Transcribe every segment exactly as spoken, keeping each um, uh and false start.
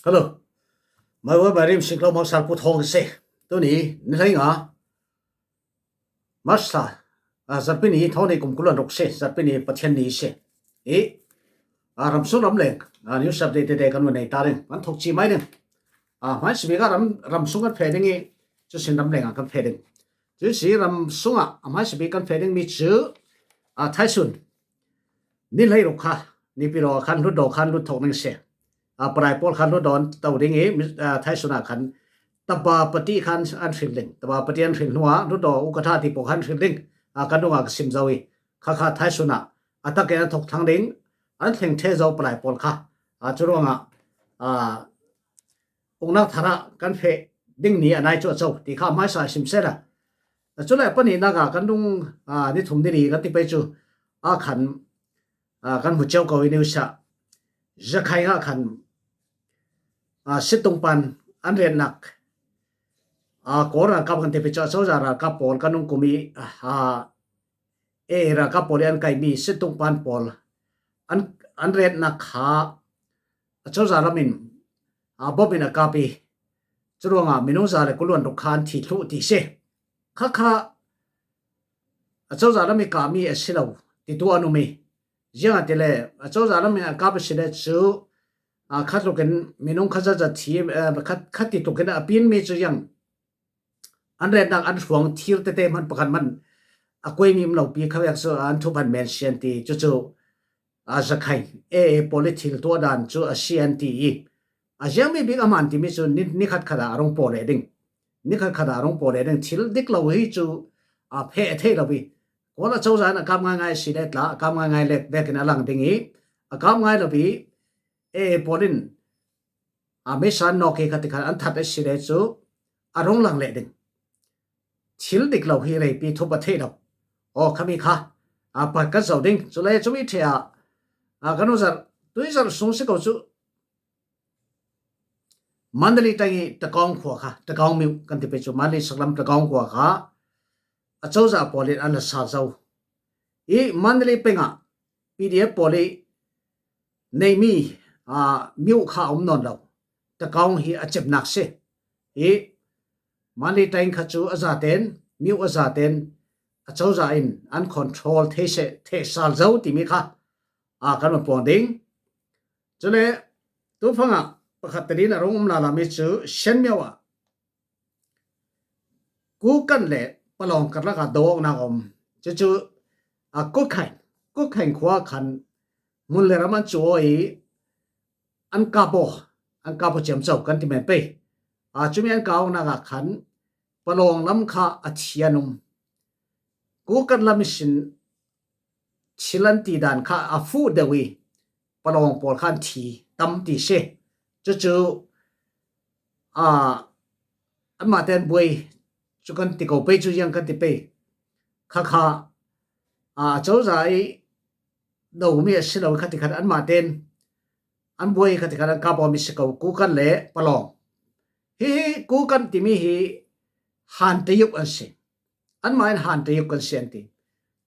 Hello. Mai wa mai rim sik lo mau sal pu thong se. Tuni ni lai nga. March thla. A, zarpi ni thong ni kum kul an ruk se. Zarpi ni Pathian ni se. I, a, ram sung ram leng. A, news update te te kan wa nei ta ding. Kan thok chi mai ding. A, mai sibi ka ram, ram sung kan phe ding i. Chu sin ram leng a kan phe ding. Chu si ram sung a, a, mai sibi kan phe ding mi chu. A, Thai sun. Ni lai ruk kha, ni pi ro khan lut do khan lut thok ning se. A, palai pol khan lut don tau ding i, mi, a, Thai sun a khan taba pati khan an hril ding. Taba pati an hril hnua, lut do u ka tha ti po khan hril ding. A, kan dung a ka sim zau i. Kha kha Thai sun a, a tak e na thok thang ding, an thleng the zau palai pol kha. A, chu ruang a, a, ung nak thara kan phe ding ni a nai chu a chau. Ti kha mai sa sim se la. A, chu lai pani nak a kan dung, a, ni thum ni ni kan ti pe chu. A khan, a, kan mu cheu ko i ni u sa. Za khai nga khan, a, situng pan an ren nak. A, ko ra kap kan ti pe chu a chau za ra kap pol kan dung kumi, a, e ra kap pol i an kai mi situng pan pol. An, an ren nak kha a chau za lam in, a, bom in a kap i. Chu ruang a minung za le kul an ruk khan thi thlu ti se. Kha kha a chau za lam i ka mi a si lo ti tu an um i. Ziang a ti le, a chau za lam i a kap a si le chu, a, khat luk in minung khat za za thi, a, khat, khat ti tuk in a pin mi chu yang. An ren nak an hruang thir te te man pakhat man. A koi mi um lo pi kha vek chu an thu pan men sian ti chu chu. A za khai, e, e, poli thil tua dan chu a sian ti i. A ziang mi bik a man ti mi chu ni, ni khat khat a rong po le ding. Ni khat khat a rong po le ding thil dik lo hi chu a phe thei lo i. Ko la chau za na kap ngai ngai si le tla, a kap ngai ngai le vek in a lang ding i. A kap ngai lo i, e, e, polin a mi san no ke khat khat an that a si le chu a rong lang le ding. Thil dik lo hi rei pi thu pa thei lo. O kha mi kha. A pa ka zau ding. Chu le chu mi the a. A ka nu zar, tui zar sung si ko chu. Mandalay tangi Takaung khua kha, Takaung miu kan ti pe chu Mandalay saklam Takaung khua kha. A chau za polin an la sa zau. I Mandalay penga P D F poli nei mi, a, miu kha um non lo. Takaung hi a chep nak se. I Mandalay tangi kha chu a za ten, miu a za ten, a chau za in an control thei se, thei sal zau ti mi kha. A kan ma pong ding. Chu le, tu phang a, pakhat te din a rong um la la mi chu, Shan miau a. Ku kan le, palong kar la ka dong na om. Chu chu, a ku khain, ku khain khua khan, mun le ram an chu o i, an ka po, an ka po chiam chau kan ti men pe. A chu mi an ka ong na ka khan, palong lam kha a thian um. Ku kan lam i sin, thil an ti dan kha a fu deu i, palong pol khan thi tam ti se. Chu chu, a, an ma ten buai, chu kan ti ko pe chu yang kan ti pe. Kha kha, a, chau za i, do mi a si lo kha ti khat an ma ten, an buai kha ti khat an ka po mi si ko, ku kan le palong. Hi hi, ku kan ti mi hi, han te yuk an si. An ma in han te yuk kan sian ti.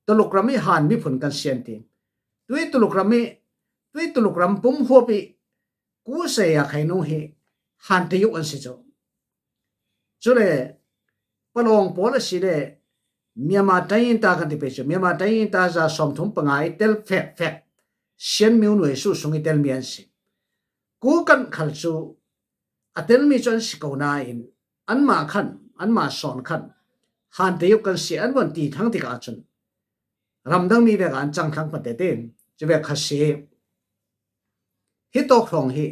Tuluk ram i han mi phun kan sian ti. Tui tuluk ram i, tui tuluk ram pum huap i, ku se a khai nung hi, han te yuk an si chu. Chu le, palong pol a si le, Myanmar tangi ta kan ti pe chu. Myanmar tangi ta za som thum panga i tel fek fek. Sian miu nui su sung i tel mi an si. Ku kan khal chu, a tel mi chu an si ko na in, an ma khan, an ma son khan, han te yuk kan si an von ti thang ti ka chun. Ram dang mi vek an chang thang pa te tin, chu vek kha si. Hi tok hlong hi,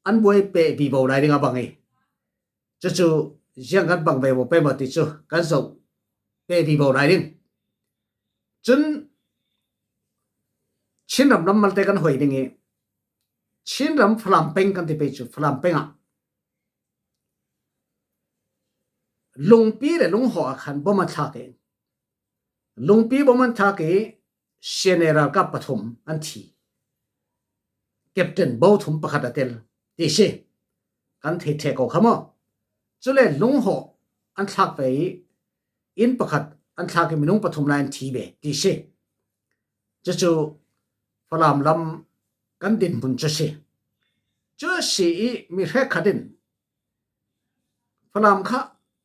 an buai pe bi bo lai ding a bang i. Chu chu, ziang kan bang ve bo pe ma ti chu, kan zo pe bi bo lai ding. Chun, Chin ram lam mal te kan hoi ding i. Chin ram Falam peng kan ti pe chu, Falam peng a. Lungpi le Lungho a khan bom an thlak e. Lungpi bom an thlak e, C N A ralkap pathum an thi. Captain bo thum pakhat a tel, ti si. Kan thei thei ko kha maw. Chu le Lungho an thlak ve i, inn pakhat an thlak i minung pathum lai an thi ve, ti si. Chu chu Falam lam kan din hmun chu si. Cu a si i mi hrekkhat in Falam kha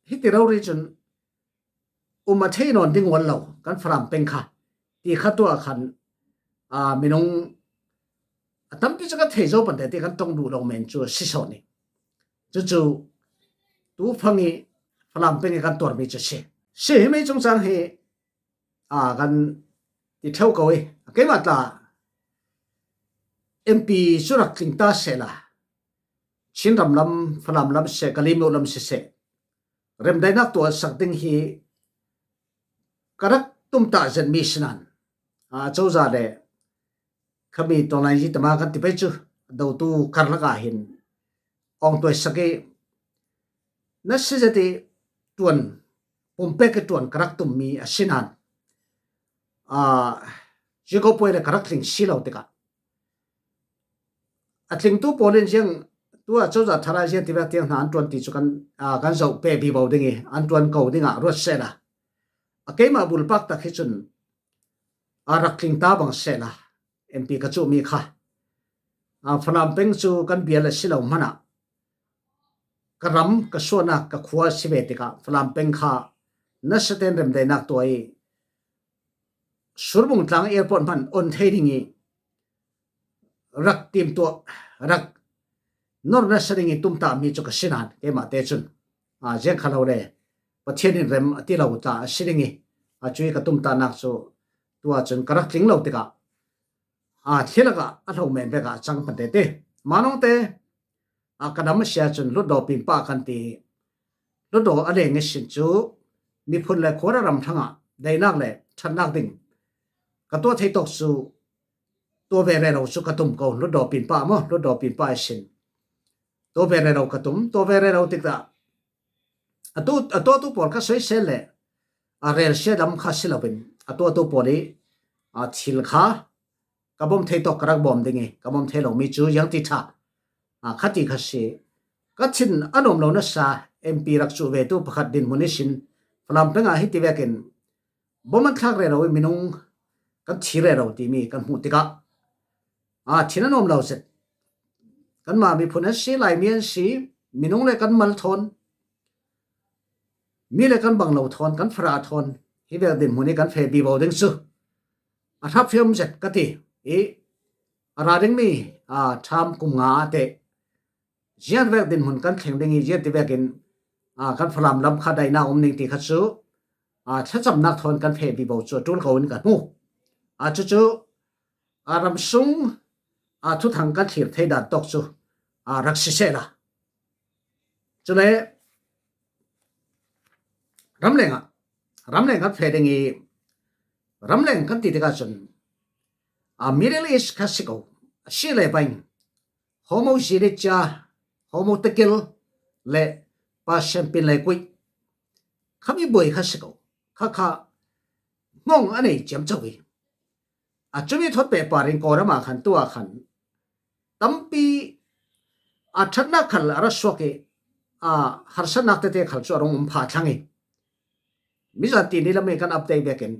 hiti rori cun um a thei nawn ding ual lo kan Falam peng kha ti kha tuah khan aa, minung a tampi cu ka thei zo pante ti kan tong duh lo men cu a si sawn i cucu tu fang i Falam peng i kan tuarmi cu si. Si himi cungcang hi aa, kan ti ṭheu ko i keimah tla M P cu rak tling ta sehla Chin ram lam, Falam lam siseh, Kalaymyo lam siseh, remdaihnak tuah sak ding hi ka rak tumtah zetmi sinan aa, cozah le khami tonglai yi tama kan ti pei cu dotu karlak ah hin awng tuai sak i na si zet i ṭuan pumpek i ṭuan ka rak tummi a sinan aa, Zico puai le ka rak tling si lo tikah a tlingtu pawl in ziang tuah cozah thara ziang tivek tiang hna an ṭuan ti cu kan aa, kan zoh peh vivo ding i an ṭuan ko dingah ruat sehla a keimah bulpak tak hi cun aa, rak tling ta bang sehla M P ka cuhmi kha aa, Falam peng cu kan bial a si lo hmanah ka ram, ka suahnak, ka khua a si ve tikah Falam peng kha nasa ten remdaihnak tuah i Surbung tlang airport hmanh on thei ding i rak timtuah, rak nor nasa ding i tumtahmi cu ka si nan keimah te cun aa, ziang kha lo le Pathian in rem a ti lo tla a si ding i aa, cu i ka tumtahnak cu tuah cun ka rak tling lo tikah aa, thli lakah a hlo men vek ah a cang pante ti. Manung te aa, ka dam a si ahcun hlutdaw pinpah kan ti. Hlutdaw a leng ihsin cu miphun le khua ram hrangah daihnak le ṭhatnak ding ka tuah thei tawk cu tuah ve rero cu ka tum ko. Hlutdaw pinpah maw, hlutdaw pinpah ihsin tuah ve rero ka tum. Tuah ve rero tikah a tu, a tuahtu pawl kha soisel le a relsia dam kha si loin a tuahtu pawl i aa, thil kha ka bawm thei tawk ka rak bawm ding i ka bawm thei lomi cu ziang ti ṭha aa, kha ti kha si. Ka thin a nuam lo nasa M P rak cuh ve tu pakhat dinhmun ihsin Falam peng ah hiti vekin bawm an thlak rero i minung kan thi rero timi kan hmuh tikah aa, thin a nuam lo zet. Kanmah miphun an si, Laimi an si, minung le kan mal thawn, mi le kan bang lo thawn, kan farah thawn, hi vek dinhmun i kan feh vivo ding cu a hrap fiam zet ka ti i a ra dingmi aa, ṭham kum nga ah teh zian vek dinhmun kan thleng ding i zian ti vekin aa, kan Falam lam kha daihnak um ning ti kha cu aa, thlacamnak thawn kan feh vivo cu a ṭul ko in kan hmu. Aa, cucu aa, ramsung aa, thuthang kan thlir thei dan tawk cu aa, rak si sehla. Cule ramleng ah, ramleng kan feh ding i ramleng kan ti tikah cun aa, Middle East kha si ko, a si le pain Hormuz ziricia, Hormuz tekil le Persian pinlei kuih khami buai kha si ko. Kha kha hmawng a nei ciamco i a cumi thawt pehpar in Kawlram ah khan tu ah khan tampi aa, ṭhatnak khal a ra suak i aa, harsatnak tete khal cu a rung um phah thlang i mizan ti ni lam i kan update vekin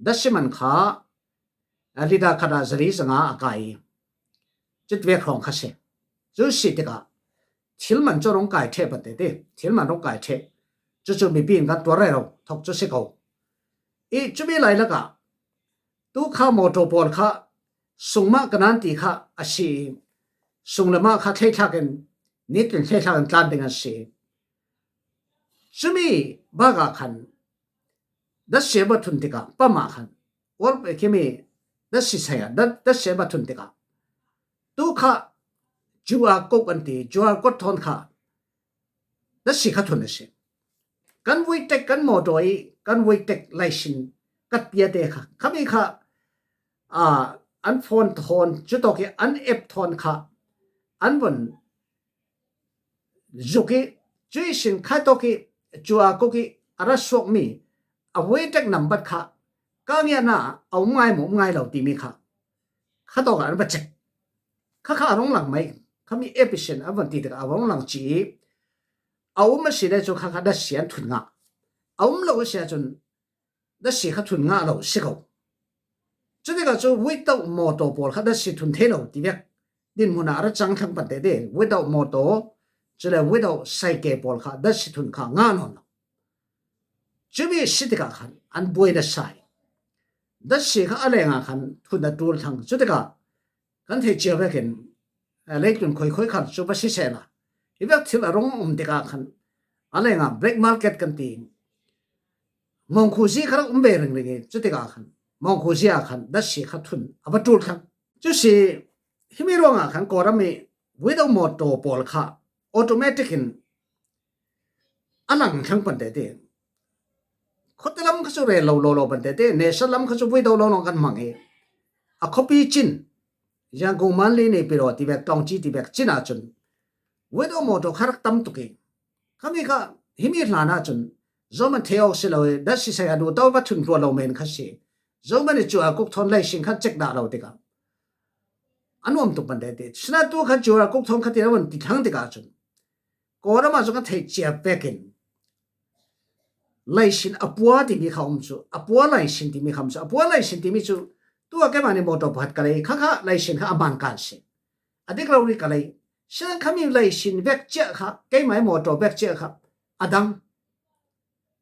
datsi man kha aa, lida khat ah zali zanga a kai i cutivek hrawng kha si. Cu si tikah thil man cu a rung kai ṭheh pate ti, thil man rung kai ṭheh. Cucu mipi in kan tuar rero thawk cu si ko. I cumi lai lakah tu kha mawṭaw pawl kha sungmah ka nan ti kha a si i sunglamah kha thleithlak in, nitin thleithlak in tlan ding an si. Cumi bakah khan datsia va thun tikah pamah khan uar khimi datsi saya datsia va thun tikah tu kha Q R code an ti, Q R code thawn kha datsi kha thun a si. Kan vuitek kan mawṭaw i kan vuitek laisin kat piate kha khami kha aa, an phone thawn cutawk i an app thawn kha an von zuk i cuihsin khaitawk i Q R code i a ra suakmi a vuitek nambat kha ka ngiahna a um ngai maw um ngai lo timi kha khatawk ah an va cek. Kha kha a rung lang mai, khami app ihsin an von ti tikah a rung lang ci i a um a si le cu kha kha datsia an thun ngah. A um lo a si ahcun datsi kha thun ngah lo si ko. Cutikah cu vuitek mawṭaw pawl kha datsi thun thei lo ti vek dinhmun ah a ra chang thlang pan tete, without mawtaw, cule without saike pawl kha datsi thun kha ngah nawn lo. Cumi si tikah khan an buai nasa hi. Datsi kha a lengah khan thun a tul thlang. Cutikah kan theih cia vekin, eh, leitlun khoikhoi khal cu va sisehla, hi vek thil a rung um tikah khan a lengah black market kan ti. Mawngkhuzi kha rak um ve ringring i, cutikah khan mawngkhuzi ah khan datsi kha thun a va tul thlang. Cu si, himi ruangah khan Kawlram i without mawtaw pawl kha automatic in a lang thlang pan tete. Khuate lam kha cu rel lo lo lo pan tete, nation lam kha cu without lo lo kan hmang i, a khuapi cin, Yangon, Mandalay, Naypyidaw ti vek, Taunggyi ti vek cin ah cun without mawtaw kha rak tam tuk i, khami kha himi hlan ah cun zohman thei awk si lo i, datsi sai a duh to va thun hluat lo men kha si. Zohman i QR code thawn leisin khan cek dah lo tikah a nuam tuk pan tete. Sinah tu khan QR code thawn kha ti lo an ti thlang tikah cun Kawlram ah cun kan theih cia vekin leisin a pua timi kha um cu, a pua leisin timi kha um cu, a pua leisin timi cu tu ah keimah nih mawtaw pakhat ka lei, khakha leisin kha a man kan si. A dik rori ka lei. Sinan khami leisin vek cia kha, keimah i mawtaw vek cia kha a dang.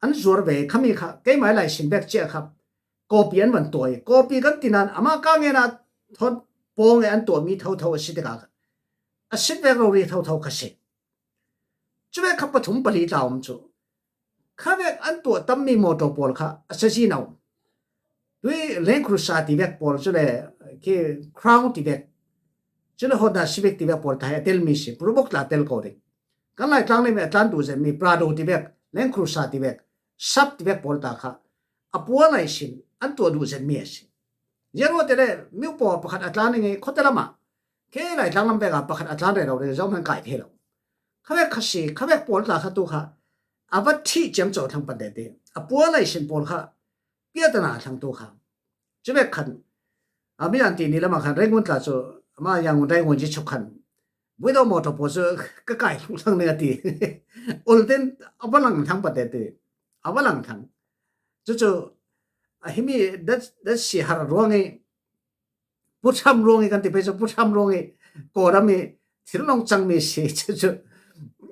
An zuar ve khami kha, keimah i leisin vek cia kha copy an van tuah i, copy kan ti nan amah ka ngen ah thawn pawng e an tuahmi thotho a si tikah kha a sit vek rori thotho kha si. Cuvek kha pathum pali tla um cu, khavek an tuah tammi mawtaw pawl kha a sazi no. Tui Land Cruiser ti vek pawl cule, khi Crown ti vek, cule Honda Civic ti vek pawl ta hi a telmi si, Probox tla tel ko ding. Kan Laitlang le mi a tlan duh zetmi Prado ti vek, Land Cruiser ti vek, Sub ti vek pawl ta kha a pua leisin an tuah duh zetmi a si. Ziaruate le miupaw pakhat a tlan i nge khuate lamah khi Laitlang lam vek ah pakhat a tlan rero le zohman kai thei lo. Khavek kha si, khavek pawl tla kha tu kha a va thih ciamco thlang pan tete. A pua leisin pawl kha piatana a thlang tu kha. Cuvek khan, a, mi an ti ni lamah khan Rangoon tla cu, amah Yangon Rangoon ji chuk khan without mawtaw pawl cu ka kai thlang ning a ti. Ultin a va lang thlang pan tete. A va lang thlang. Cucu, a, himi dat, datsi har ruang i, putham ruang i kan ti pei cu putham ruang i Kawlram i thil nong cangmi si cu, cu,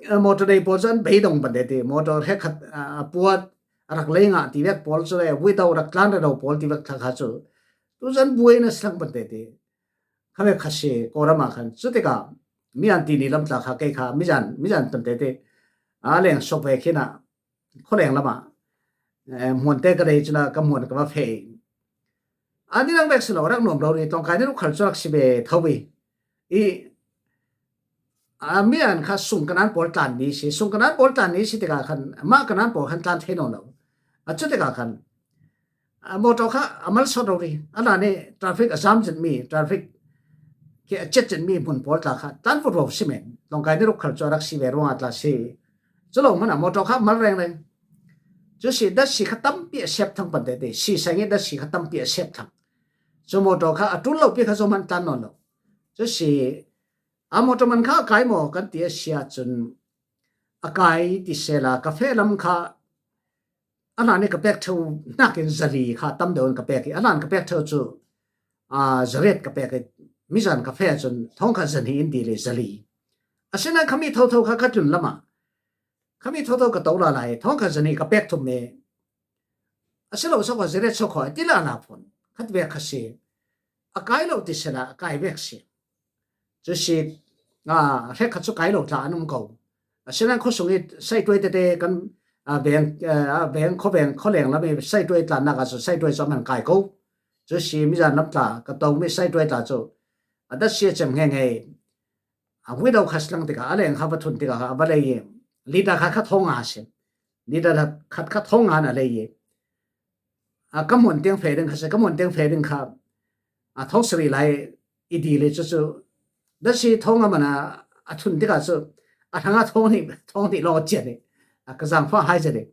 a, mawtaw nei pawl cu an beidong pan tete, mawtaw hrekkhat, a, a puat, a rak lei ngah ti vek pawl cu le, without rak tlan rero pawl ti vek thla kha cu tu cu an buai na si thlang pan tete. Khavek kha si Kawlram ah khan. Cutikah mi an ti ni lam tla kha kei kha mizan, mizan pan tete a leng sok ve khin ah khualeng lamah, eh, hmuante ka rei cun a ka hmuan ka va feh i, a ni lang vek si lo, rak nuam rori, tlawngkai ni ruk khal cu rak si ve tho i, i, a, mi an kha sung kanan pawl tlan ni si, sung kanan pawl tlan ni si tikah khan mah kanan pawl khan tlan thei nawn lo. A, cutikah khan, a, mawtaw kha a malsawt rori, a hlan i traffic a zam zetmi, traffic khi a cet zetmi hmun pawl tla kha tlan vutvo si men, tlawngkai ni ruk khal cu a rak si ve ruangah tla si. Cu lo hmanah mawtaw kha a mal rengreng. Cu si datsi kha tampi a sep thlang pan tete, si seng i datsi kha tampi a sep thlang. Cu mawtaw kha a tul lo pi kha zohman tlan nawn lo. Cu si, a, mawtaw man kha a kai maw kan ti a si ahcun a kai ti sela ka feh lam kha a hlan i ka pek theu hnakin zali kha tam deuh in ka pek i, a hlan ka pek theu cu, a, zariat ka pek i, mizan ka feh ahcun thawngkhat zahnih in dil i zali. Asinain khami thotho kha ka tlun lamah khami thotho ka to lala i thawngkhat zahnih ka pek thum i, a si lo so kha zariat so kha a ti lala phun khat vek kha si. A kai lo ti sela a kai vek si. Cu si, a, hrekkhat cu kai lo tla an um ko. Asinain khuasung i saituai tete kan, a, veng, a, veng, khuaveng, khualeng lam i saituai tlannak ah cun saituai cu a man kai ko. Cu si mizan lam tla ka tomi saituai tla cu a datsi a cem ngei ngei. A without kha si lang tikah a leng kha va thun tikah kha a va lei i liter khat kha thawng nga a si. Liter khat kha thawng nga in a lei i, a, ka hmuan tiang feh ding kha si, ka hmuan tiang feh ding kha, a, thawng sarih lai i dil i cucu datsi thawng a man a, a thun tikah cu a hrang a thawng hnih, thawng hnih lawng a cian i, a, ka zaangfah hai zet i.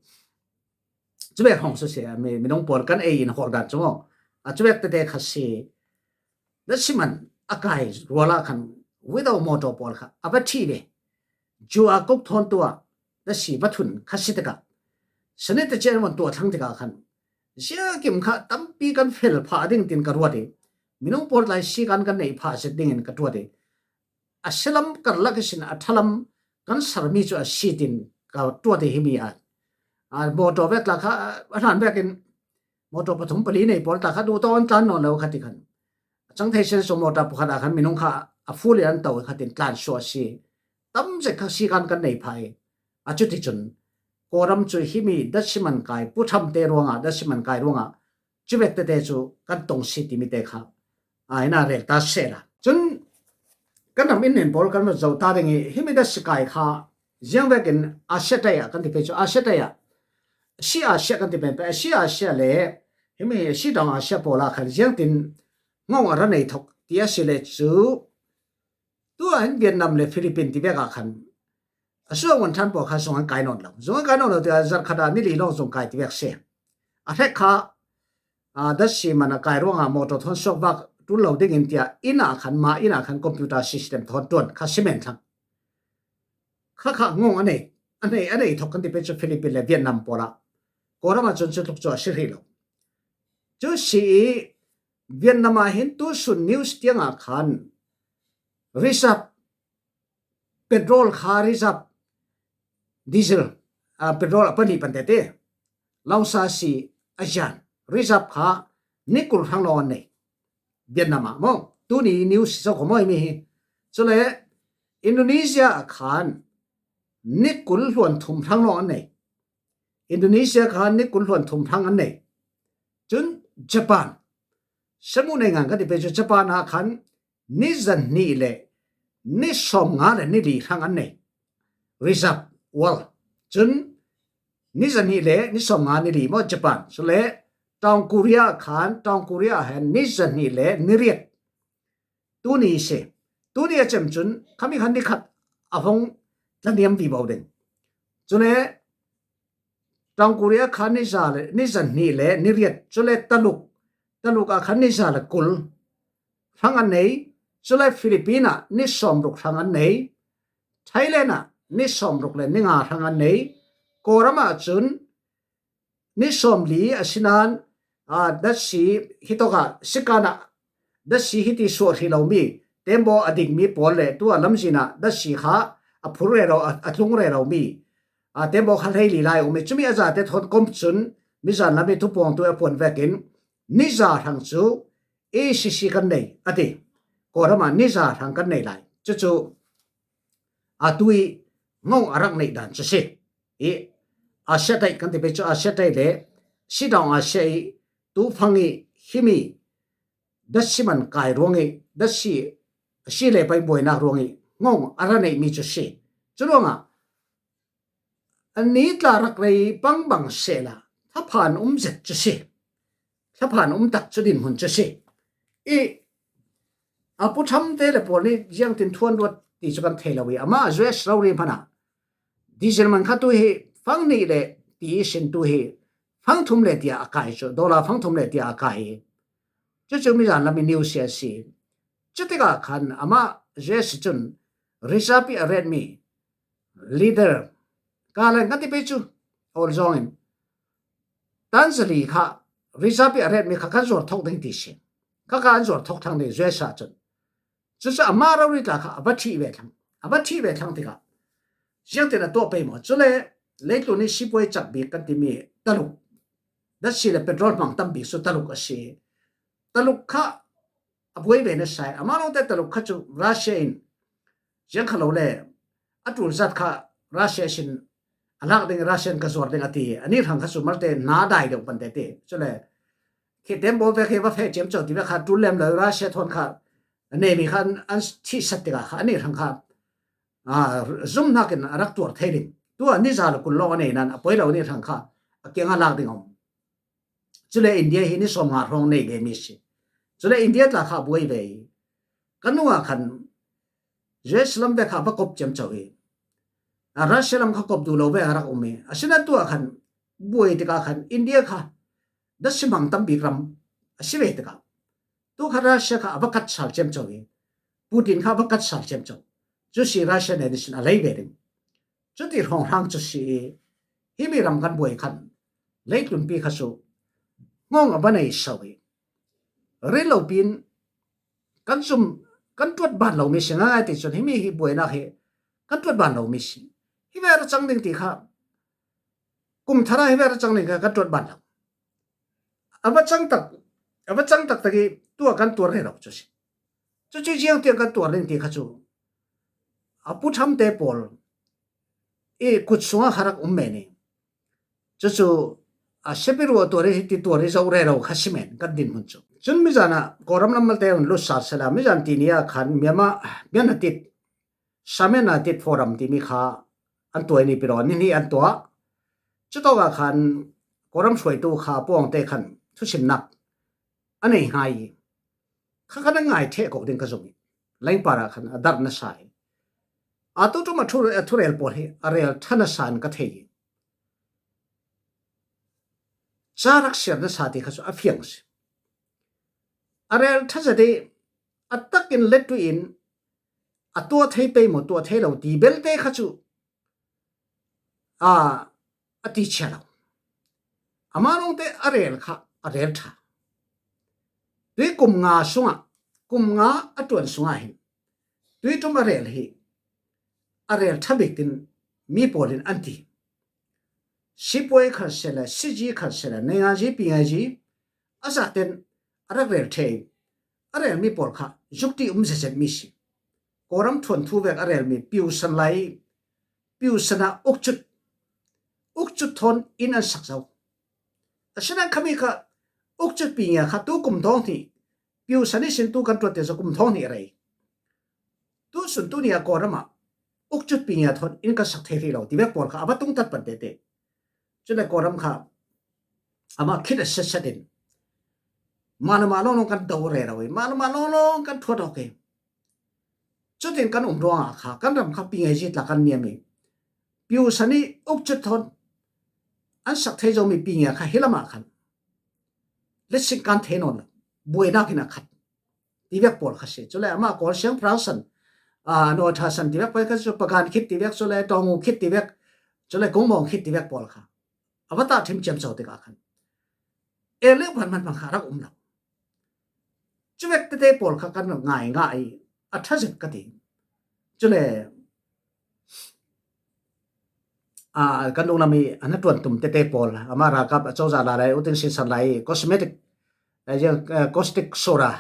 Cuvek hrawng cu si, a, mi, minung pawl kan ei in hawr dan cu maw? A, cuvek tete kha si. Datsi man a kai rual ah khan without mawtaw pawl kha a va thih ve. Cu a kok thawn tu ah datsi va thun kha si tikah, sani tecian van tuah thlang tikah khan ziakim kha tampi kan fel phah ding tin ka ruat i, minung pawl tlai si kan kan neih phah zet dingin ka tuat i, a silam karlak ihsin a thalam kan sarmi cu a si tin ka tuat hi mi a. A, motor vek tla kha a hlan vekin motor pathum pali nei pawl tla kha duh tawh an tlan nawn lo kha ti khan. A cang thei sen so motor pakhat ah khan minung kha a full in an to kha tin tlan suah a si. Tam zet kha si kan kan nei phai. A cuticun Kawlram cu himi datsi man kai, putham te ruangah, datsi man kai ruangah cuvek tete cu kan tong si timi te kha a ina rel ta sehla. Cun kan ram in nen pawl kan va zoh ta ding i himi datsi kai kha ziang vekin Asia tai ah kan ti pe cu Asia tai ah si Asia kan ti pen pe si Asia le himi si dang Asia pawl ah khan ziang tin ngong a ra nei thok ti a si le cu tu ah hin Vietnam le Philippines ti vek ah khan a suah wan than pawl kha zong an kai nawn lo. Zong an kai nawn lo ti ah zarh khat ah ni li lawng zong kai ti vek si. A hrek kha a datsi man a kai ruangah motor thawn suak vak tul lo dingin tiah inn ah khan mah inn ah khan computer system thawn tuan kha cement thlang. Kha kha ngong a nei a nei a nei thok kan ti pe cu Philippines le Vietnam pawl ah Kawlram ah cun cu tluk cu a si hrih lo. Cu si i Vietnam ah hin tu sun news tiang ah khan reserve petrol kha reserve diesel, ah, petrol a pahnih pan tete lausa si a zian reserve kha ni kul hrang lo an nei Vietnam ah maw. Tuni news so kho maw himi hi. Cule Indonesia ah khan ni kul hluan thum hrang lo an nei. Indonesia khan ni kul hluan thum hrang an nei. Cun Japan, samu nei ngan kan ti pe cu Japan ah khan ni zahnih le ni sawm nga le ni li hrang an nei. Reserve oil. Cun ni zahnih le ni sawm nga ni li maw Japan. Cule Tawng Korea khan Tawng Korea ah hin ni zahnih le ni riat. Tuni si. Tuni a cem cun khami khan ni khat a hong tlaniam vivo ding. Cule Tawng Korea kha ni za le ni zahnih le ni riat cule Taluk, Taluk ah khan ni za le kul hrang an nei. Cule Philippines ah ni sawm ruk hrang an nei. Thailand ah ni sawm ruk le ni nga hrang an nei. Kawlram ah cun ni sawm li a si nain, aa, datsi hitawk ah sikan ah datsi hiti suah hrih lomi tembaw a dingmi pawl le tu a lamzin ah datsi kha a phur rero, a, a tlung reromi, aa, tembaw kha hleili lai a um i cumi a zate thawn kom cun mizan lam i thupuangtu a puan vekin ni za hrang cu A C C kan nei a ti. Kawlram ah ni za hrang kan nei lai. Cucu a tui ngong a rak neih dan cu si. I Asia tai kan ti pei cu Asia tai le sidawng Asia i tu fang i himi datsi man kai ruang i datsi a si le pai buainak ruang i ngong a ra neihmi cu si. Curuangah a ni tla rak rei bangbang sehla thlaphan um zet cu si. Thlaphan um tak cu dinhmun cu si. I a putham te le pawl nih ziangtin thuan ruat ti cu kan thei lo i amah U S rori hmanah diesel man kha tu hi fang nih le ti ihsin tu hi fang thum le tiah a kai cu dollar fang thum le tiah a kai i cucu mizan lam i news hi a si. Cutikah khan amah U S cun reserve i a retmi leader ka len kan ti pei cu awl zawngin tanzali kha reserve i a retmi kha kan zuar thok ding ti si. Kha kha an zuar thok thlang ding U S ah cun. Cucu amah rori tla kha a va thih ve thlang. A va thih ve thlang tikah ziangtin a tuah pei maw? Cule leitlun i sipuai cak bik kan timi Taluk datsi le petrol hmang tam bik cu Taluk a si. Taluk kha a buai ve nasa i amah lawngte Taluk kha cu Russia in ziang kha lo le a tul zat kha Russia sin a lak ding, Russia in ka zuar ding a ti. Ani hrang kha cu malte hna dai deuh pan te ti. Cule khi tembaw ve khi va feh ciamco ti ve kha tul lem lo Russia thawn kha a neimi kha an, an thihsat tikah kha ani hrang kha, aa, zumhnak in a rak tuar thei ding. Tu a ni za le kul lawng a nei nan a poi lo ani hrang kha a kiang a lak ding a um. Cule India hi ni sawm nga hrawng nei ve mi si. Cule India tla kha a buai ve i kan nungah khan U S lam ve kha va kop ciamco i a Russia lam kha kop duh lo ve a rak um i asinain tu ah khan buai tikah khan India kha datsi hmang tam bik ram a si ve tikah tu kha Russia kha a va kat sal ciamco i Putin kha a va kat sal ciamco. Cu si Russia nen ihsin a lei ve ding. Cuti hrawnghrang cu si i himi ram kan buai khan leitlunpi kha cu ngong a va nei so i ril lo pin kan zum kan tuat ban lo mi si ngai ti cun himi hi buainak hi kan tuat ban lo mi si. Hi vek a cang ding ti kha, kum thara hi vek a cang ding kha kan tuat ban lo. A va cang tak, a va cang tak tak i tuah kan tuar rero cu si. Cucu ziang tiang kan tuar ding ti kha cu a pu ṭhamte pawl i kut sungah kha rak um men i, cucu a siapi ruah tuar i hiti tuar i zoh rero kha si men kan dinhmun cu. Cun mizan ah Kawlram lam malte hun lutsat sehla, mizan tini ah khan Myanmar, Myanmar tit, Samiana tit forum timi kha an tuah i nipi rawn nihnih an tuah. Cutawk ah khan Kawlram hruaitu kha puangte khan thusimnak a nei hnga i, kha khan a ngai ṭheh ko ding ka zumh i, lengpar ah khan a darh nasa i, atu ṭum a thu, a thurel pawl hi a rel ṭha nasa in ka thei i, ca rak siar nasa ti kha cu a fiang si. A rel ṭha zet i, a takin lettu in a tuah thei pei maw, tuah thei lo ti belte kha cu a, a ti chia lo. Amah lawngte a rel kha a rel ṭha. Tui kum nga sungah, kum nga a ṭuan sungah hin tui ṭum a rel hi a rel ṭha bik tin mi pawl in an ti. Sipuai khan sehla, siji khan sehla, neingazi, pingazi, a zaten a rak rel ṭheh i, a relmi pawl kha zukti um zetzet mi si. Kawlram thuanthu vek a relmi piusan lai i, piusan ah ukcut, ukcut thawn inn an sak zo. Asinain khami kha ukcut pingia kha tu kum thawng hnih, piusan ihsin tu kan ṭuat te zaw kum thawng hnih a rei. Tu sun tu ni a Kawlram ah ukcut pingia thawn inn kan sak thei rih lo ti vek pawl kha a va tungtat pan tete. Cule Kawlram kha amah khit a setset in mah le mah lawnglawng kan do rero i, mah le mah lawnglawng kan ṭhuat awk i, cutin kan um ruangah kha kan ram kha pingazi tla kan niam i, piusan i ukcut thawn an sak thei zomi pingia kha hi lamah khan letsik kan thei nawn lo, buainak in a khat ti vek pawl kha si. Cule amah Kawl siangpahrang san, aa, nawl ṭha san ti vek pawl kha cu, pagan khit ti vek, cule tawngu khit ti vek, cule kungmawng khit ti vek pawl kha a va tahṭhim ciamco tikah khan el lio hmanhmanh hmang kha a rak um lo. Cuvek tete pawl kha kan rak ngai ngah i a ṭha zet ka ti. Cule, aa, kan dunglam i a hnaṭuan tum tete pawl, amah ralkap a cozah la lai, U Thein Sein san lai i cosmetic, eh, ziang, eh, caustic soda,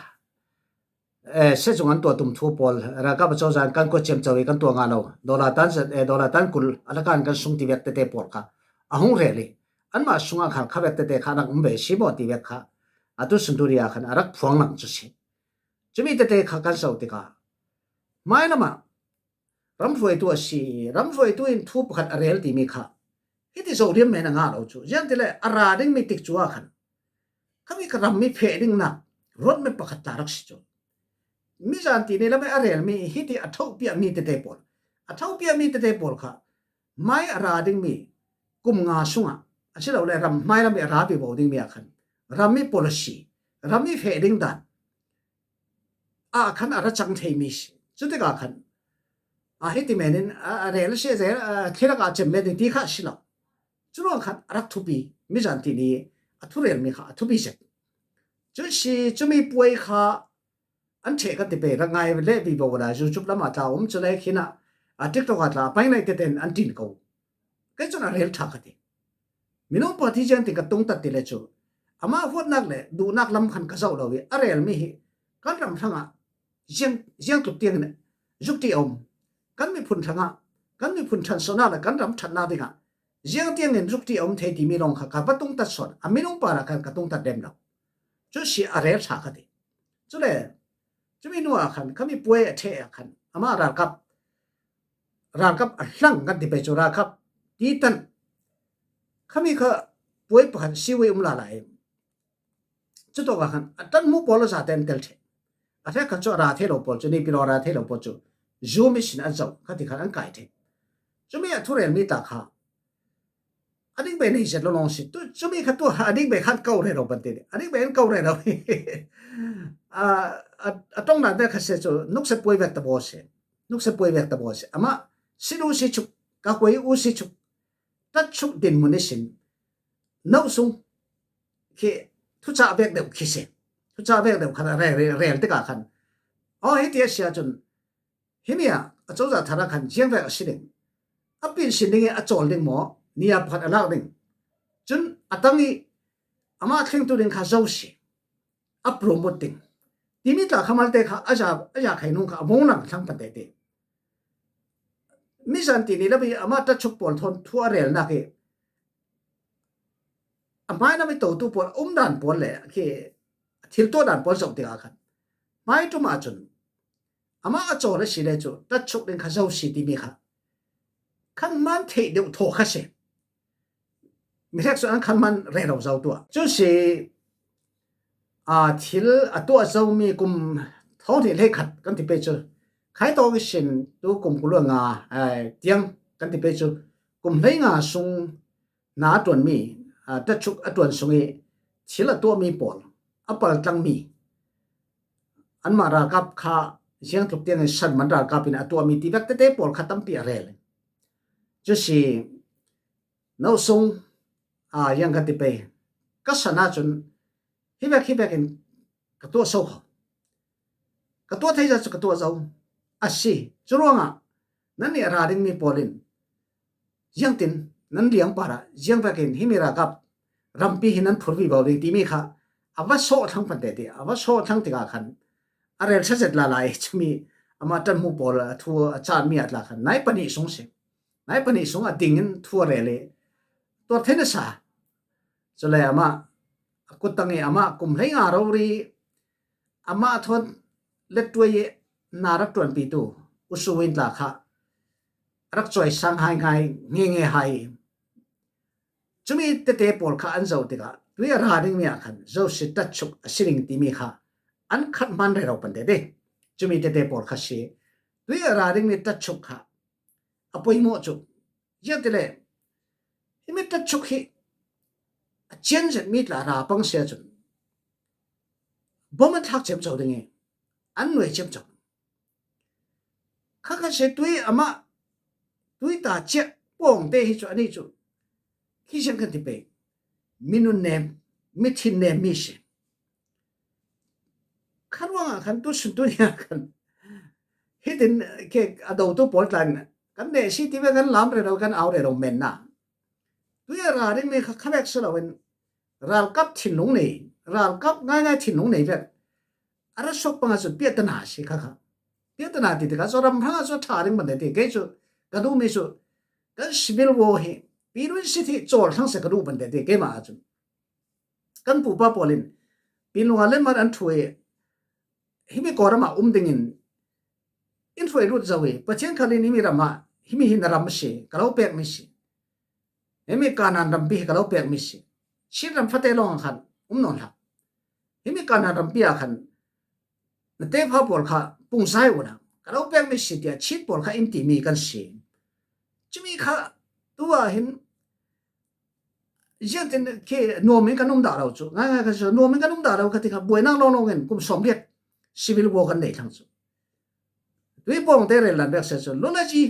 eh, sehcung an tuah tum thu pawl, ralkap a cozah in kan kuat ciamco i kan tuah ngah lo. Dollar tan zet, eh, dollar tan kul a hlak in kan sung ti vek tete pawl kha a hung rel i, anmah sungah khan khavek tete kha a rak um ve si maw ti vek kha atu sun tu ni ah khan a rak phuang lang cu si. Cumi tete kha kan zoh tikah hmai lamah ramhruaitu a si, ramhruaitu in thu pakhat a rel timi kha hiti zoh liam men a ngah lo cu. Ziangtile a ra dingmi tikcu ah khan khami kha rammi feh dingnak roadmap pakhat tla rak si cu. Mizan tini lam i a relmi hiti a thopiahmi tete pawl, a thopiahmi tete pawl kha hmai a ra dingmi kum nga sungah, asilole ram hmai lam i a ra vivo dingmi ah khan rammi policy, rammi feh ding dan ah khan a ra cang theimi si. Cutikah khan a hiti menin a, a rel si, a rel, a thlirak ah cem men ding ti kha a si lo. Curuang khan a rak thupi, mizan tini a thurelmi kha a thupi zet. Cu si, cumi puai kha an ṭheh ka ti pei, rak ngai le vivo la, YouTube lamah tla um, cule khinah, a TikTok ah tla a painai tete in an ṭin ko. Kei cun a rel ṭha ka ti. Minung pakhat hi ziangtin ka tungtat ti le cu, amah huatnak le duhnak lam khan ka zoh lo i, a relmi hi kan ram hrangah ziang, ziang tluk tiangin zukti a um. Kan miphun hrangah, kan miphun ṭhansohnak le kan ram ṭhatnak dingah ziang tiangin zukti a um thei timi lawng kha ka va tungtat sawn, a minung parah khan ka tungtat lem lo. Cu si a rel ṭha ka ti. Cule, cumi hnuah khan, khami puai a ṭheh ah khan, amah ralkap, ralkap a hlang kan ti pei cu, ralkap titan, khami kha puai pakhat siwi um lala i, cutawk ah khan a ṭanhmu pawl a zate an tel ṭheh. A hrekkhat cu a ra thei lo pawl cu, nipi lo a ra thei lo pawl cu, Zoom ihsin an zoh, khati khan an kai ṭheh. Cumi a thurelmi tla kha a ding bei nei zet lo lawng si. Tu, cumi kha tu a ding bei khan ko rero ban ti. A ding bei an ko rero. A, a, a ṭongdan te kha si cu, nukse puai vek ta baw si. Nukse puai vek ta baw si. Amah, si lu si chuk, ka kuai u si chuk, tat chuk dinhmun ihsin no sung khi thucah vek deuh khi si. Thucah vek deuh khan a rel, rel, rel tikah khan Aw, hiti a si ahcun, himi ah a cozah thar ah khan ziangvek a si ding, a pinsin ding i a cawl ding maw, ni a pakhat a lak ding. Cun a tang i amah thlingtu ding kha zo si, a promote ding timi tla kha malte kha a za, a za khai nung kha a vung lang thlang pan tete. Mizan ti ni lami amah tatchuk pawl thawn thu a relnak i a hmainam i totu pawl a um dan pawl le khi a thil tuah dan pawl zoh tikah khan hmai ṭum ahcun amah a cawl a si le cu tatchuk ding kha zo si timi kha khan man theih deuh thaw kha si. Mihrek cu an khan man rero zo tuah. Cu si, aa, thil a tuah zomi kum thawng hnih hleikhat kan ti pei cu, khai tawk ihsin tu kum kul le nga, aa, tiang kan ti pei cu, kum hleinga sung hna a ṭuanmi, aa, tatchuk a ṭuan sung i thil a tuahmi pawl, a paltlangmi, anmah ralkap kha ziangtluk tiangin san man ralkap in a tuahmi ti vek tete pawl kha tampi a rel. Cu si, no sung, aa, yang ka ti pei. Ka san ahcun, hi vek, hi vekin ka tuah so kho. Ka tuah thei zat cu ka tuah zo. A si. Curuangah, nannih a ra dingmi pawl in, ziangtin, nan liangpar ah, ziang vekin, himi ralkap rampi hi nan phur vivo ding timi kha, a va sawh thlang pan tete, a va sawh thlang tikah khan, a rel ṭha zet lala i cumi, amah ṭanhmu pawl a thu a caan mi ah tla khan, nai pahnih sung si. Nai pahnih sung a ding in thu a rel i tuar thei nasa. Cule amah a kuttang i amah kum hleinga rori amah thawn lettuai i hna rak ṭuanpitu U Suu Win tla kha a rak cawi sang hai ngai nge nge hai i cumi tete pawl kha an zoh tikah tui a ra dingmi ah khan zo si tatchuk a si ding timi kha an khat hman rero pan tete. Cumi tete pawl kha si. Tui a ra dingmi tatchuk kha a poimawh cu, ziangtile, himi tatchuk hi a cian zetmi tla ra pang si ahcun bom an thlak ciamco ding i an nuai ciamco. Kha kha si tui amah, tui ta ciah pawngte hi cu anih cu khi sian kan ti pei, mi nunnem, mi thinnem mi si. Kha ruangah khan tu sun tu nia khan hitin khi a dotu pawl tla in kan neh si ti ve, kan lam rero, kan au rero men na. Tui a ra dingmi kha kha vek si loin ralkap thinlung nei, ralkap ngaingai thinlung nei vek a ra suak panga cun piahtana a si kha kha. Piahtana ti tikah cu ram hrangah cu a ṭha ding ban ti, kei cu ka duhmi cu kan civil war hi Pi Lun Sit hi cawl thlang seh ka duh ban ti, keimah ahcun kan pupa pawl in Pinlung ah lenmar an ṭhu i himi Kawlram ah um dingin in hruai lut zo i Pathian khal in himi ram ah himi hi na ram a si, ka lo pekmi si. Himi Kanaan rampi hi ka lo pekmi si. Chin ram fate lawng ah khan um nawn hlah. Himi Kanaan rampi ah khan na tefa pawl kha pungzai uhla, ka lo pekmi si tiah Chin pawl kha in timi kan si. Cumi kha tu ah hin ziangtin khi nuam in kan um dah lo cu, ngaingai kan si, nuam in kan um dah lo kha ti kha buainak lawnglawng in kum sawmriat civil war kan nei thlang cu. Tui pawngte rel lan vek si cu, lulaji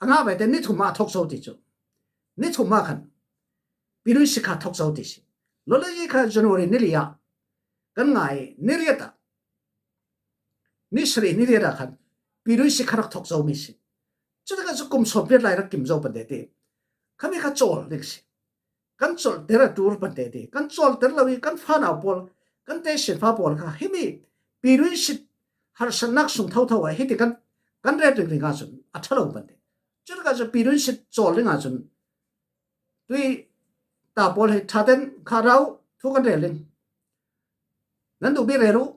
a ngah vete ni thum ah a thawk zo ti cu. Ni thum ah khan Pi Lun Sit kha thawk zo ti si. Lulaji kha January ni li ah kan ngai, ni riat ah, ni sarih ni riat ah khan Pi Lun Sit kha rak thawk zomi si. Cutikah cu kum sawmriat lai rak kim zo pan tete. Khami kha cawl ding si. Kan cawlhter a ṭul pan tete. Kan cawlhter lo i kan fanau pawl, kan tesinfa pawl kha himi Pi Lun Sit harsatnak sung thotho ah hiti kan, kan ret ringring ahcun a ṭha lo pan te. Cutikah cu Pi Lun Sit cawl ding ahcun tui ta pawl hi ṭha ten kha rau thu kan rel ding. Nan duhmi rel uh,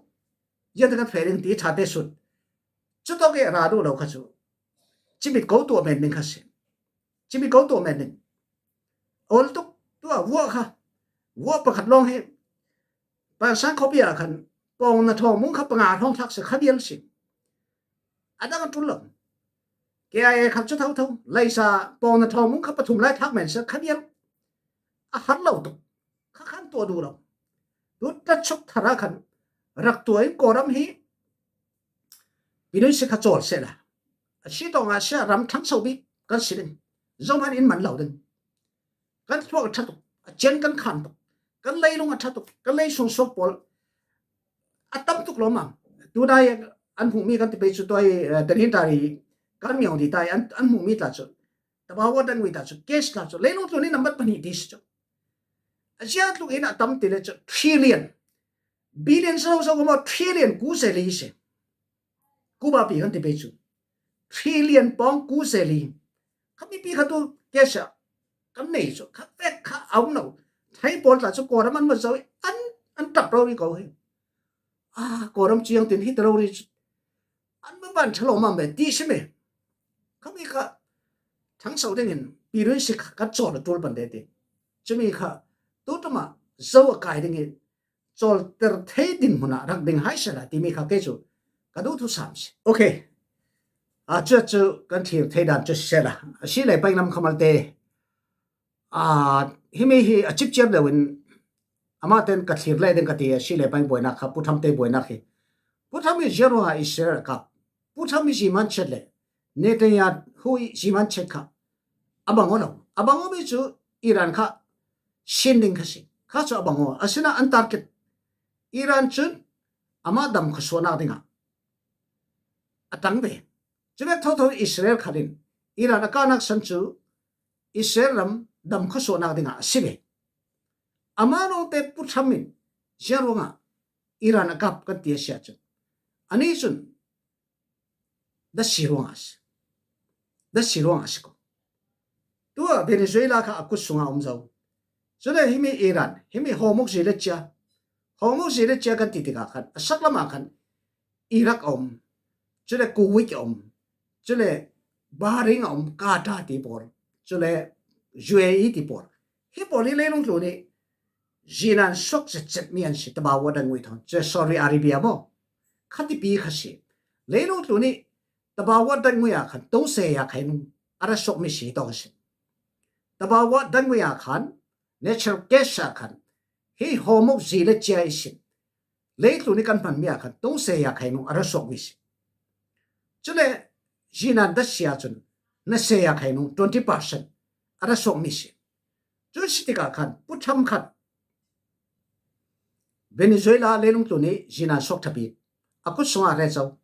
ziate kan feh ding ti ṭha te sut. Cutawk i a ra duh lo kha cu cimit ko tuah men ding kha si. Cimit ko tuah men ding. Awl tuk tu a vuah kha, vuah pakhat lawng hi Pansang khuapi ah khan pawng na thawng mung kha panga thawng thlak si kha vial si. A dang a ṭul lo. K I A kha cu thotho, leisa pawng na thawng mung kha pathum lai thlak men si kha vial. A har lo tuk. Kha khan tuah duh lo. Tu tatchuk thar ah khan rak tuah in Kawlram hi Pi Lun Sit kha cawl sehla, a si tawng ah si ah ram thlang so bik kan si ding. Zohman in man lo ding. Kan thluak a ṭha tuk, a cian kan khan tuk, kan leilung a ṭha tuk, kan lei sung suak pawl a tam tuk lawmmam. Tunai an hmuh mi kan ti pei chu tua hi, eh, ten hin ta ri kan miau di ta hi an, an hmuh mi ta chu. Tabawa dan ngui ta chu, cash ta chu. Leilung tlun hi nambat pahnih ti si chu. A zia tluk in a tam ti le chu, trillion. Billion sa lo sa ko ma, trillion ku se li se. Kuba pi kan ti pei chu. Trillion pawng ku se li. Kha mipi kha tu cash a kan nei chu. Kha vek kha a um lo. Thai pawl ta chu Kawlram an ma zo an, an tap lo ri ko hi. A, Kawlram chiang tin hi ta lo ri chu. An ma ban tha lo ma me ti si me. Kha mi kha thang sau ding in pi rui si kha ka chawl a tul pan de ti. Chu mi kha tu ta ma zo a kai ding in chawl ter thei din hmuna rak ding hai sela ti mi kha ke chu ka du thu sam si. Okay. A chu chu kan thlir thei dan chu sela. A si le pai nam khamal te. A, hi mi hi a chip chiar deuh in ama ten ka thlir le ding ka ti a si le pai buaina kha Pu Tham te buaina khi. Pu Tham hi zero a Israel ka. Pu Tham hi ziman chet le. Netanyahu hi ziman chet kha. A bang o lo. A bang o mi chu Iran kha sin ding kha si. Kha chu a bang o. A sina an target. Iran chun ama dam kha suana dinga. A tang ve. Chu vek tho tho Israel khat in Iran a ka nak san chu Israel ram dam kha suana dinga a si ve. Ama nong te Pu Tham in zia ruanga Iran a kap kan ti a sia chun. Ani chun da si ruanga si. Da si ruanga si ko. Tua Venezuela kha a kut sunga um zo. Chule hi mi Iran, hi mi Hormuz zi le chia. Hormuz zi le chia kan ti tika khan. A sak lama khan Iraq a um. Chule Kuwait a um. Chule Bahrain a um. Qatar ti pawl. Chule U A E ti pawl. Hi pawl hi leilung tlun hi zinan suak zet zet mi an si, tabawa dan ngui thon. Chule Saudi Arabia maw. Kha ti pi kha si. Leilung tlun hi tabawa dan ngui a khan tong se ya khai nung. A ra suak mi si tong si. Tabawa dan ngui a khan natural gas a khan. Hi Hormuz zi le chia i si. Leitlun hi kan hman mi a khan tong se ya khai nung a ra suak mi si. Chule zinan da sia chun na se ya khai nung twenty percent a ra suak mi si. Chu si tika khan Pu Tham khan Venezuela leilung tlun hi zinan suak thapi a kut sunga re chau.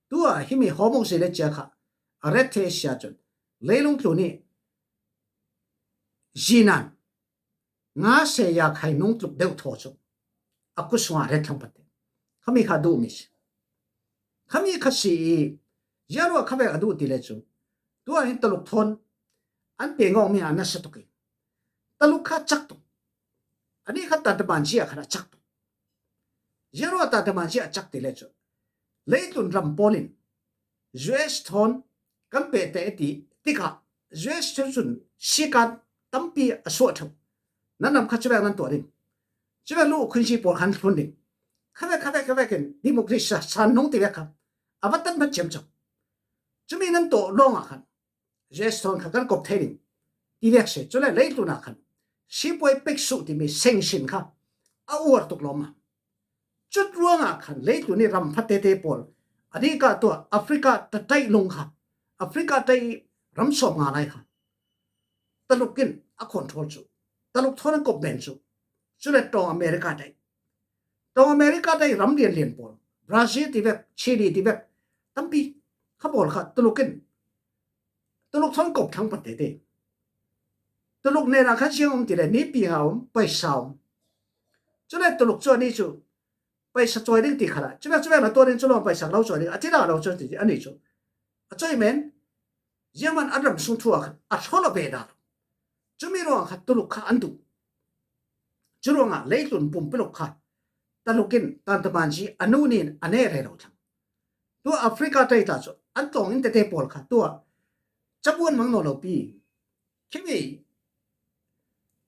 Tua hi mi Hormuz zi le chia kha a re the sia chun leilung tlun hi zinan nga se ya khai nung tluk deuh tho chu a kut sunga re thlang pate. Kha mi kha du mi si. Kha mi kha si i zia ruanga kha vek a du ti le chu. Tua hin Taluk thon an pe ngawng mi a na sa tuk i. Taluk kha chak tuk. Ani kha ta ta ban zia kha na chak tuk. Zia ruanga ta ta ban zia chak ti le chu. Leitlun ram pawl in U S thon kan pe te ti tika U S chun chun sikan tampi a suak thau. Nan nam kha chu vek nan tua ding. Chu vek lu khun si pawl khan thun ding. Kha vek kha vek kha vek in democracy sa san nung ti vek kha. A va tan va chem chau. Chu mi nan to long a khan. U S thon kha kan kop thei ding. Ti vek se. Chule leitlun a khan. Sipuai pek su ti mi seng sin kha. A uar tuk lom a. Chut ruanga khan leitlun hi ram pha te te pawl. Ani ka tua Africa ta tai lung kha. Africa tai ram sawm nga lai kha. Taluk in a control chu. Taluk thon an kop ben chu. Chule tong America tai. Tong America tai ram lian lian pawl. Brazil ti vek, Chile ti vek. Tampi kha pawl kha Taluk in. Taluk thon kop thang pate te. Taluk nena khan siang um ti le ni pi nga um, paisa um. Chule Taluk chu ani chu paisa choi ding ti khala. Chu vek chu vek na to ding chu long paisa lo choi ding. A ti da lo choi ti ani chu. A choi men. Ziaman a ram sung thu a khan a thol a ve da. Chu mi ruang kha Taluk kha an du. Chu ruanga leitlun pum pilok kha Taluk in tan ta man si a nu nin a ne re lo thang. Tua Africa tai ta chu an tong in te te pawl kha tua chabuan mang no lo pi. Khi mi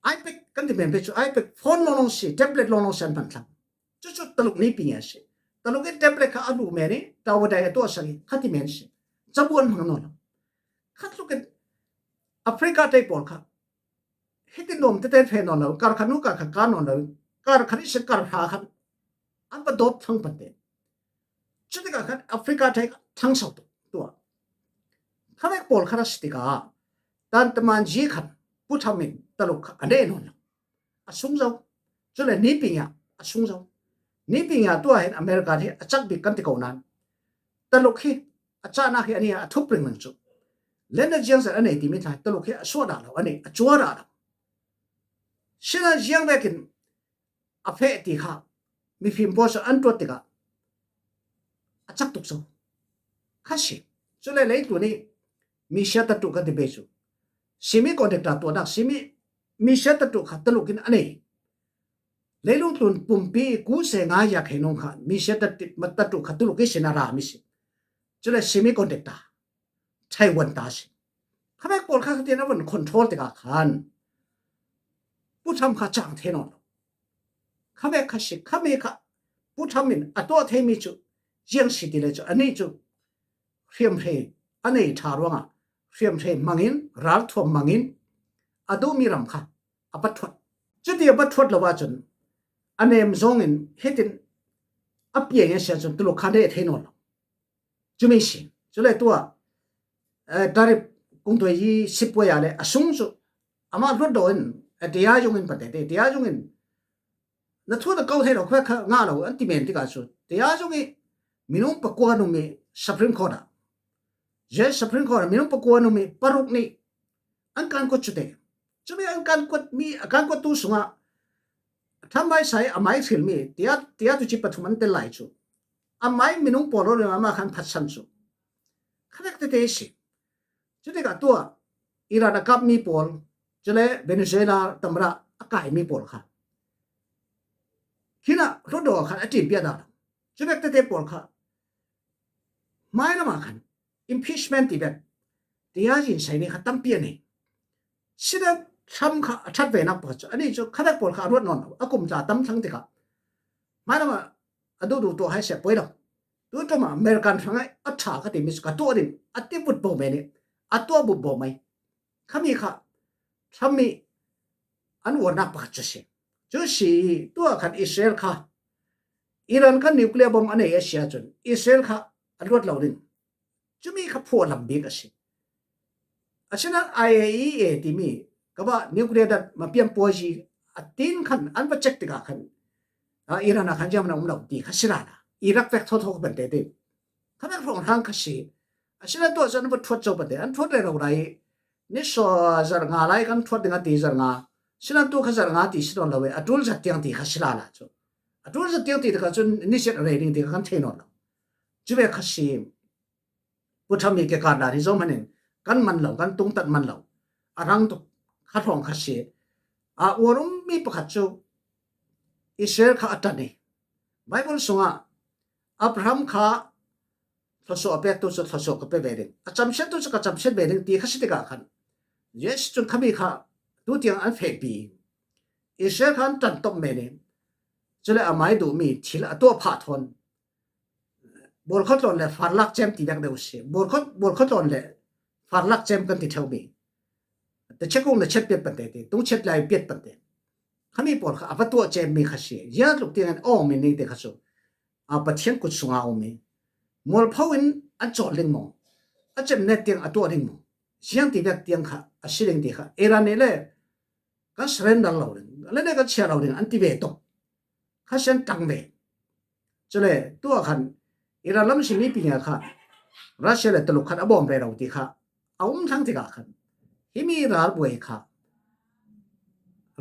iPad kan ti men pe chu iPad phone long long si, tablet long long si an pan thlang. Chu chu Taluk ni pi nge si. Taluk in tablet kha a lu me ni, tawa dai a tua sa ni, kha ti men si. Chabuan mang no lo. Khat luk in Africa tai pawl kha. Hiti nom te ten fe no lo, kar kha nu kar kha ka no lo, kar kha ni se kar kha khan. An pa dot thlang pan te. Chu tika khan Africa tai thlang sau tu, tua. Kha vek pawl kha ra si tika. Tan ta man ji khan, Pu Tham in Taluk kha a ne no lo. A sung zo. Chule ni pi nga, a sung zo. Ni pi nga tua hin America hi a chak bik kan ti ko nan. Taluk hi a cahnak hi a ni a thup ringring cu. Lenna ziangzat a nei timi tla taluk hi a suah dah lo, a nei a cuah dah lo. Sina ziang vekin a feh ti kha mifim pawl cu an tuat tikah a cak tuk zo kha si. Cule leitlun ih misia tatu kan ti ve cu simi conductor tuahnak simi misia tatu kha taluk in a nei. Leilung tlun pumpi ih kuse nga ya khei nung kha misia tatu kha taluk ihsin a rami si. Cule simi conductor Taiwan ta si. Khavek pawl kha khatin a vun control tikah khan Pu Trump kha cang thei nawn lo. Khavek kha si, khami kha Pu Trump in a tuah theimi cu ziang si ti le cu anih cu hriamhrei a nei ṭha ruangah hriamhrei hmangin, ralthuam hmangin a duhmi ram kha a va thuat. Cuti a va thuat lo ahcun a nem zawngin hitin a piang a si ahcun tuluk kha a neh thei nawn lo. Cumi si. Cule tuah, eh, tarif kungtuai hi sipuai ah le a sung cu amah hluttaw in, eh, tiayung in patete, tiayung in na thu na ko thei lo, khuak kha ngah lo an ti men tikah cu tiayung ih minung pakua nungmi Supreme Court ah, Judge Supreme Court ah minung pakua nungmi paruk nih an kan kuat cu te. Cumi an kan kuatmi, a kan kuattu sungah a ṭham mai sai a mai hrilmi tiah, tiah tuci pathum an tel lai cu. A mai minung pawl ruangah amah khan phatsan cu. Khavek tete si. Cutikah tuah Iran a kapmi pawl, cule Venezuela tamra a kaimi pawl kha khinah hluttaw khan a ṭimpiah dah lo. Cuvek tete pawl kha hmailam ah khan impeachment ti vek tiah yin saimi kha tampi a nei. Sida Trump kha a ṭhat venak pakhat cu anih cu khavek pawl kha a ruat nawn lo, a kum tla tam thlang tikah hmailam ah a duhduh tuah hai seh poi lo. Tu ṭum ah American hrangah a ṭha ka timi cu ka tuah ding a ti vut bo mai nih a tuah vut bo mai. Khami kha Trump ih an uarnak pakhat cu si. Cu si ih tuah khan Israel kha Iran kha nuclear bomb a nei a si ahcun Israel kha a luat lo ding. Cumi kha phuahlam bik a si. Asinain I A E A timi kaba nuclear dat mapian puai si a tin khan an va cek tikah khan, ah, Iran ah khan ziam na um lo ti kha si lala. Iraq vek thotho ka ban tete. Kha vek hrawnghrang kha si. Asinain tuah cu an va thuat co pate, an thuat rero lai. Ni saw zarh nga lai kan thuat ding a ti zarh nga. Sinan tu kha zarh nga ti si nawn lo ve, a ṭul zat tiang ti kha si lala cu. A ṭul zat tiang ti tikah cun ni zet a rei ding ti kha kan thei nawn lo. Cuvek kha si. Pu Trump ih kekardan hi zohman in kan man lo, kan tungtat man lo. A rang tuk kha hrawng kha si. A uar ummi pakhat cu Israel kha a ṭan ih Bible sungah Abraham kha thluasuah a pektu cu thluasuah ka pe ve ding, a camsiattu cu ka camsiat ve ding ti kha si tikah khan Jesuh cun khami kha tu tiang an fehpi. Israel kha an ṭan tawp men ih cule amai duhmi thil a tuah phah thawn Bawlkhaw tlawn le farlak cem ti vek deuh si. Bawlkhaw, bawlkhaw tlawn le farlak cem kan ti ṭheumi. Tachekung na chet piat pante ti, tung chet lai piat pante. Khami pawl kha a va tuah cemmi kha si. Ziatluk tiangin a awng min ning te kha cu, a, Pathian kut sungah a ummi mualpho in an cawl ding maw? A cemnet tiang a tuah ding maw? Ziang ti vek tiang kha a si ding ti kha Iran nih le kan surrender lo ding, le kan chia lo ding an ti ve tuk. Kha sian ṭang ve. Cule tuah khan Iran lam si mipi hnga kha Russia le taluk khan a bawm ve lo ti kha a um thlang tikah khan himi ralbuai kha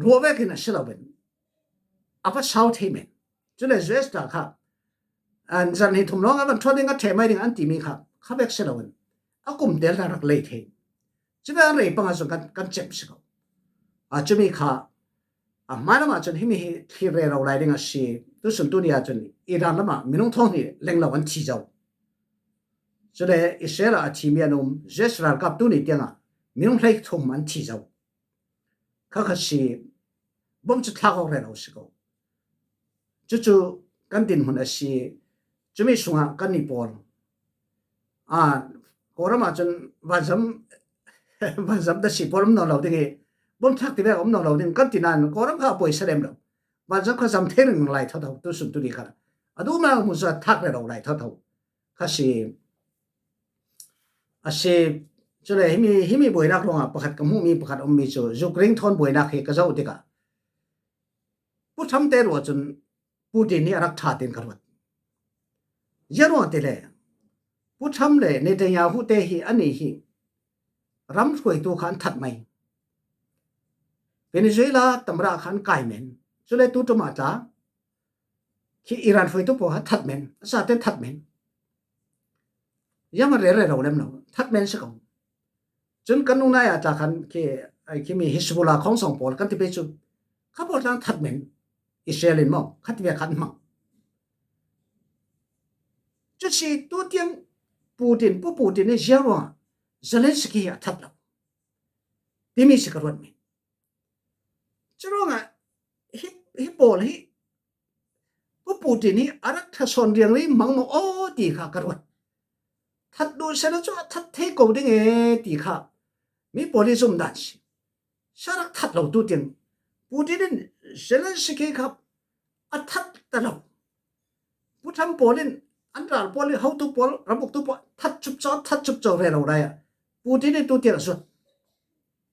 ruah vekin a si loin a va sau thei men. Cule U S ta kha an zan hi thum lawng a van ṭhuat ding a ṭhe mai ding an timi kha kha vek si loin a kum tel hna rak lei thei. Cuvek an rei panga cun kan, kan cem si ko. A cumi kha a hmailam ah cun himi hi thlir rero lai ding a si. Tusun tuni ah cun Iran lamah minung thawng hnih lenglo an thi zo. Cule Israel ah a thimi an um, Israel ralkap tuni tiangah minung hlei thum an thi zo. Kha kha si, bom cu thlak awk rero si ko. Cucu kan dinhmun a si. Cumi sungah kannih pawl, aa, Kawlram ah cun vanzam, vanzam ta si pawl um nawn lo ding i, bom thlak ti vek um nawn lo ding kan ti nain Kawlram kha a poi sa lem lo. Vanzam kha zam thei ringring lai thotho, tusun tuni kha a duhnak hmun cu a thlak rero lai thotho kha si. A si, cule himi, himi buainak ruangah pakhat ka hmuhmi pakhat a ummi cu Ukraine thawn buainak hi ka zoh tikah Pu Trump te ruah cun Putin nih a rak ṭha tein ka ruat. Ziaruang ti le Pu Trump le Netanyahu te hi, ani hi ram hruaitu kha an that mai. Venezuela tamra kha an kai men. Chule tu tuma tla khi Iran hruaitu pawl kha that men, a sa ten that men. Yama re re lo lem lo, that men se ko. Chun kan nung nai a tla khan khi, ai khi mi Hezbollah khong song pawl kan ti pe chu, kha pawl tlang that men. Israel in mo khat ve khat mang. Chu si tu tiang Putin, Pu Putin ni zia ruang Zelensky a that lo. Timi si ka ruat mi. Chu ruang a hi, hi pawl hi Pu Putin hi a rak thason riang ri mang mo o ti kha ka ruat. That du sena chu a that thei ko ding e ti kha mi pawl hi zum dan si. Sa rak that lo tu tiang Putin in Zelensky kha a that ta lo. Pu Trump pawl in an ral pawl hi hotu pawl, rabuk tu pawl that chup chau, that chup chau re lo rai a. Putin in tu tiang a suat.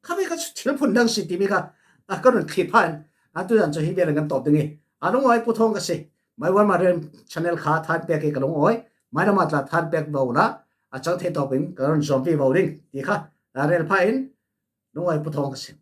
Kha mi kha thil phun dang si timi kha a ka run thli phan. A tu dan chu hi bel kan top ding i. A lung oi Pu Thawng ka si. Mai wan ma ren channel kha than pek i ka lung oi. Mai na ma tla than pek vo la. A chang thei top in ka run zom pi vo ding ti kha. A rel pha in lung oi Pu Thawng ka si.